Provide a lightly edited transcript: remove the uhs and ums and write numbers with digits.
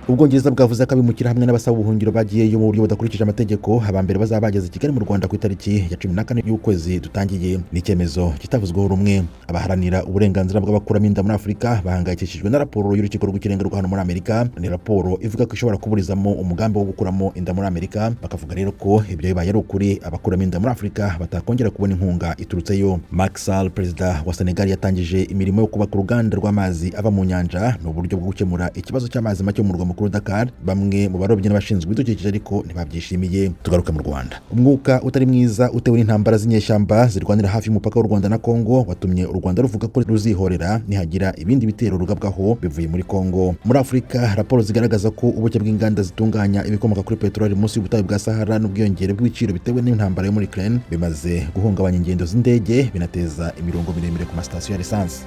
Ubwongereza bwavuze ko abimukira hamwe n'abasaba ubuhungiro bagiyeyo mu buryo budakurikije amategeko aba mbere bazaba bageze i Kigali mu Rwanda ku itariki ya 14 y'ukwezi dutangiye. Ni icyemezo kitavuzweho rumwe. Abaharanira uburenganzira bw'abakuramo inda muri Afurika bahangayikishijwe na raporo y'Urukiko rw'Ikirenga rwa hano muri Amerika. Ni raporo ivuga ko ishobora kuburizamo umugambi wo gukuramo inda muri Amerika. Bakavuga rero ko ibyo bibaye ari ukuri, abakuramo inda muri Afurika batakongera kubona inkunga iturutseyo. Macky Sall, perezida wa Senegal, yatangije imirimo yo kubaka uruganda rw'amazi ava mu nyanja. Ni uburyo bwo gukemura ikibazo cy'amazi make mu murwa mukuru Dakar. Bamwe mu barobyi n'abashinzwe ibidukikije ariko ntibabyishimiye. Tugaruke mu Rwanda. Umwuka utari mwiza utewe n'intambara z'inyeshyamba zirwanira hafi y'umupaka w'u Rwanda na Kongo watumye u Rwanda ruvuga ko ruzihorera nihagira ibindi bitero rugabwaho bivuye muri Kongo. Muri Afurika, raporo zigaragaza ko ubuke bw'inganda zitunganya ibikomoka kuri peteroli munsi y'ubutayu bwa Sahara n'ubwiyongere bw'ibiciro bitewe n'intambara yo muri Ukraine bimaze guhungabanya ingendo z'indege, binateza imirongo miremire ku masitasiyo ya lisansi.